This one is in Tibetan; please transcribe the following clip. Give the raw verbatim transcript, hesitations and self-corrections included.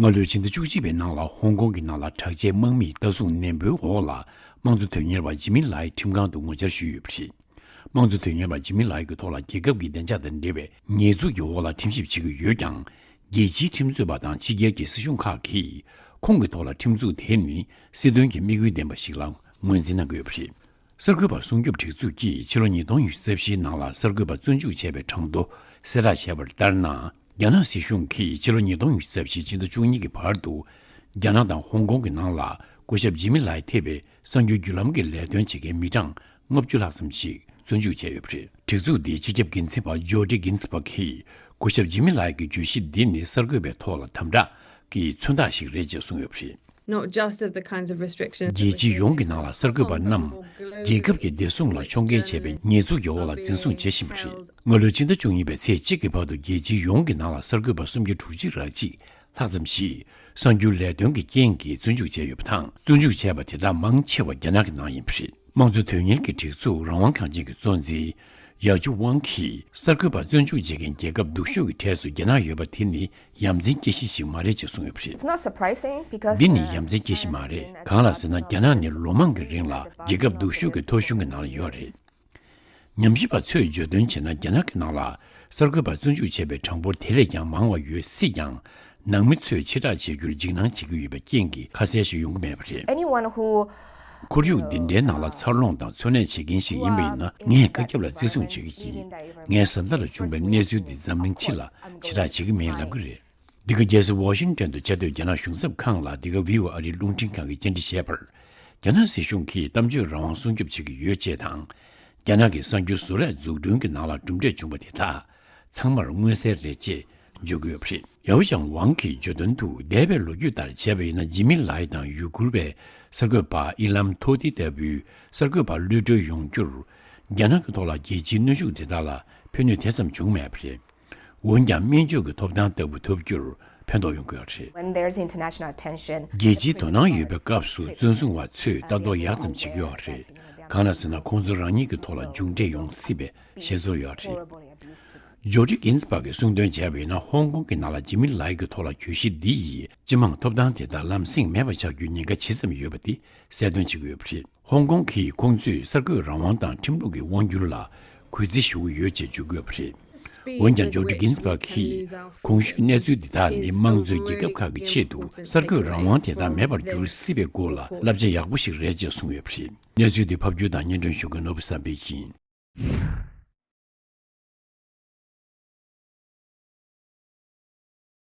སྔ་ལོའི་ཕྱི་ཟླ་བཅུ་གཅིག་པའི་ནང་ལ་ཧོང་ཀོང་གི་ནང་ལ་དྲག་ཆས་དམག་མིས་ལྟ་སྲུང་ནན་པོའི་འོག་ལ་དམངས་གཙོ་དོན་གཉེར་བ་ཇི་མི་ལའི་ཁྲིམས་ཁང་དུ་ངོ་བཅར་ཞུས་ཡོད་པ་རེད། དམངས་གཙོ་དོན་གཉེར་བ་ཇི་མི་ལའི་གི་ཐོག་ལ་རྒྱལ་ཁབ་ཀྱི་བདེ་འཇགས་དང་འབྲེལ་བའི་ཉེས་འཛུགས་ཀྱི་འོག་ལ་ཁྲིམས་ཞིབ་བྱེད་ཀྱི་ཡོད་ཀྱང་། རྒྱལ་སྤྱིའི་ཁྲིམས་རྩོད་པ་དང་ཕྱི་རྒྱལ་གྱི་སྲིད་གཞུང་ཁག་གིས་ཁོང་གི་ཐོག་ལ་ཁྲིམས་འཛུགས་དེ་ནི་སྲིད་དོན་གྱི་དམིགས་ཡུལ་ལྡན་པ་ཞིག་ལ་ངོས་འཛིན་གནང་གི་ཡོད་པ་རེད། གསར་འགོད་པ་སྲུང་སྐྱོབ་སྒྲིག་འཛུགས་ཀྱིས་ཕྱི་ལོ་ཉིས་སྟོང་ཉི་ཤུ་རྩ་བཞིའི་ནང་ལ་གསར་འགོད་པ་བཙོན་འཇུག་བྱས་པའི་གྲངས་ཐོ་གསལ་བསྒྲགས་བྱས་པར་ལྟར་ན། རྒྱ་ནག་སྲིད་གཞུང་གིས་ཕྱི་ལོ་ཉིས་སྟོང་ཉི་ཤུ་རྩ་བཞི་ཕྱི་ཟླ་བཅུ་གཉིས་ཀྱི་བར་དུ། རྒྱ་ནག་དང་ཧོང་ཀོང་གི་ནང་ལ་སྐུ་ཞབས་ཇི་མི་ལའི་ཐེ་བའི་གསར་འགྱུར་བརྒྱུད་ལམ་གྱི་ལས་དོན་བྱེད་མཁན་མི་གྲངས་ལྔ་བཅུ་ལྷག་ཙམ་ཞིག་བཙོན་འཇུག་བྱས་ཡོད་པ་རེད། སྒྲིག་འཛུགས་འདིའི་སྤྱི་ཁྱབ་འགན་འཛིན་པ་ཇོ་ཌི་གིན་སི་པག་གིས་སྐུ་ཞབས་ཇི་མི་ལའི་གི་བརྗོད་གཞི་འདི་ནི་གསར་འགོད་པའི་ཐོག་ལ་དམ་དྲག་གི་མཚོན་རྟགས་ཤིག་རེད་ཅེས་གསུངས་ཡོད་པ་རེད། Not just of the kinds of restrictions that རྒྱལ་སྤྱི་ཡོངས་ཀྱི་ནང་ལ་གསར་འགོད་པ་རྣམས་རྒྱལ་ཁབ་ཀྱི་བདེ་སྲུང་ལ་ཕྱོགས་འགལ་བྱས་པའི་ཉེས་འཛུགས་ཀྱི་འོག་ལ་འཛིན་བཟུང་བྱེད་བཞིན་པ་རེད། སྔ་ལོའི་ཕྱི་ཟླ་བཅུ་གཉིས་པའི་ཚེས་གཅིག་གི་བར་དུ་རྒྱལ་སྤྱི་ཡོངས་ཀྱི་ནང་ལ་གསར་འགོད་པ་སུམ་བརྒྱ་དྲུག་ཅུ་རེ་གཅིག་ལྷག་ཙམ་ཞིག་གསར་འགྱུར་ལས་དོན་གྱི་རྐྱེན་གྱིས་བཙོན་འཇུག་བྱས་ཡོད་པ་དང་། བཙོན་འཇུག་བྱས་པ་དེ་དག་མང་ཆེ་བ་རྒྱ་ནག་གི་ནང་ཡིན་པ་རེད། དམངས་གཙོ་དོན་གཉེར་གྱི་སྒྲིག་འཛུགས་རང་དབང་ཁང་ཆེན་གྱི་གཙོ་འཛིན་ཡ་ཅུ་ཝང་གིས་གསར་འགོད་པ་བཙོན་འཇུག་བྱེད་མཁན་རྒྱལ་ཁབ་སྡུག་ཤོས་ཀྱི་གྲས་སུ་རྒྱ་ནག་ཡོད་པ་དེ་ནི་ཡ་མཚན་སྐྱེ་གཞི་ཞིག་མ་རེད་ཅེས་གསུངས་ཡོད་པ་རེད། It's not surprising because འདི་ནི་ཡ་མཚན་སྐྱེ་གཞི་མ་རེད། གང་ལ་ཟེར་ན། རྒྱ་ནག་ནི་ལོ་མང་གི་རིང་ལ་རྒྱལ་ཁབ་སྡུག་ཤོས་ཀྱི་ཐོ་གཞུང་གི་ནང་ལ་ཡོད་རེད། ཉམས་ཞིབ་པ་ཚོས་བརྗོད་དོན་བྱས་ན། རྒྱ་ནག་གི་ནང་ལ་གསར་འགོད་པ་བཙོན་འཇུག་བྱས་པའི་གྲངས་འབོར་དེ་ལས་ཀྱང་མང་བ་ཡོད་སྲིད་ཀྱང་། ནང་མི་ཚོས་ཕྱིར་བསྒྲགས་བྱེད་རྒྱུར་འཇིགས་སྣང་བྱེད་ཀྱི་ཡོད་པའི་རྐྱེན་གྱིས་ཁ་གསལ་ཞིག་ཡོང་གི་མེད་པ་རེད། Anyone who ཁོར་ཡུག་འདི་འདྲའི་ནང་ལ་འཚར་ལོངས་དང་འཚོ་གནས་བྱེད་མཁན་ཞིག་ཡིན་པ་ཡིན་ན། ངས་བཀའ་ཁྱབ་ལ་བརྩི་སྲུང་བྱེད་ཀྱི་ཡིན། ངས་བཟའ་ཟླ་ལ་བྱུང་བའི་གནས་ཚུལ་འདི་འཛམ་གླིང་སྤྱི་ལ་ཕྱིར་བསྒྲགས་བྱེད་ཀྱི་མིན་ལབ་ཀྱི་རེད། འདི་ག་རྒྱལ་ས་ཝ་ཤིང་ཊོན་དུ་བཅའ་སྡོད་རྒྱ་ནག་གཞུང་ཚབ་ཁང་ལ་འདི་ག་བྷི་ཨོ་ཨེ་ཨ་རིའི་རླུང་འཕྲིན་ཁང་གིས་བཅར་འདྲི་བྱས་པར། རྒྱ་ནག་སྲིད་གཞུང་གིས་གཏམ་བརྗོད་རང་དབང་སྲུང་སྐྱོབ་བྱེད་ཀྱི་ཡོད་ཅེས་དང་། རྒྱ་ནག་གི་གསར་འགྱུར་བཟོ་ལས་འཛུགས་སྐྲུན་གྱི་ནང་ལ་གྲུབ་འབྲས་བྱུང་བ་དེ་དག་ཚང་མར་མངོན་གསལ་རེད་ཅེས་བརྗོད་ཀྱི་ཡོད་པ་རེད། ཡའོ་ཅང་ཝང་གིས་བརྗོད་དོན་དུ། འདས་པའི་ལོ་རྒྱུས་ལྟར་བྱས་པ་ཡིན་ན། ཇི་མི་ལའི་དང་ཡུ་གུར་བའི་གསར་འགོད་པ་ཨི་ལམ་ཐོ་ཏི་ལྟ་བུའི་གསར་འགོད་པ་གློད་གྲོལ་ཡོང་རྒྱུར། རྒྱ་ནག་གི་ཐོག་ལ་རྒྱལ་སྤྱིའི་གནོན་ཤུགས་དེ་དག་ལ་ཕན་ནུས་དེ་ཙམ་བྱུང་མེད་པ་རེད། འོན་ཀྱང་། སྨན་བཅོས་ཀྱི་ཐོབ་ཐང་ལྟ་བུ་ཐོབ་རྒྱུར་ཕན་ཐོགས་ཡོང་གི་ཡོད་རེད། When there's international attention, རྒྱལ་སྤྱིའི་དོ་སྣང་ཡོད་པའི་སྐབས་སུ་བཙོན་སྲུང་བ་ཚོས་ལྟ་རྟོག་ཡག་ཙམ་བྱེད་ཀྱི་ཡོད་རེད། གང་ལ་ཟེར་ན། ཁོང་ཚོ་རང་ཉིད་ཀྱི་ཐོག་ལ་མཇུག་འབྲས་ཡོང་སྲིད་པའི་ཤེས་ཚོར་ཡོད་རེད། ཇོ་ཌི་གིན་སི་པག་གིས་གསུངས་དོན་བྱས་པ་ཡིན་ན། ཧོང་ཀོང་གི་ནང་ལ་ཇི་མི་ལའི་གི་ཐོག་ལ་གྱོད་གཞི་འདི་ཡིས་སྤྱི་དམངས་ཐོབ་ཐང་དེ་དག་ལམ་སེང་མེད་པ་ཆགས་རྒྱུའི་ཉེན་ཁ་ཇི་ཙམ་ཡོད་པ་དེ་གསལ་སྟོན་བྱེད་ཀྱི་ཡོད་པ་རེད། ཧོང་ཀོང་གིས་ཁོང་ཚོས་གསར་འགོད་རང་དབང་དང་ཁྲིམས་ལུགས་ཀྱི་དབང་སྒྱུར་ལ་གུས་བརྩི་ཞུ་གི་ཡོད་ཅེས་བརྗོད་ཀྱི་ཡོད་པ་རེད། འོན་ཀྱང་། ཇོ་ཌི་གིན་སི་པག་གིས་གོང་ཞུས་གནས་ཚུལ་འདི་དག་ནི་དམངས་གཙོའི་རྒྱལ་ཁབ་ཁག་གི་ཆེད་དུ་གསར་འགོད་རང་དབང་དེ་དག་མེད་པར་འགྱུར་སྲིད་པའི་སྐོར་ལ་བསླབ་བྱ་ཡག་པོ་ཞིག་རེད་ཅེས་གསུངས་ཡོད་པ་རེད། གནས་ཚུལ་འདི་ཕབ་སྒྱུར་དང་སྙན་སྒྲོན་ཞུ་མཁན་ནོར་བུ་བསམ་འཕེལ་ཡིན།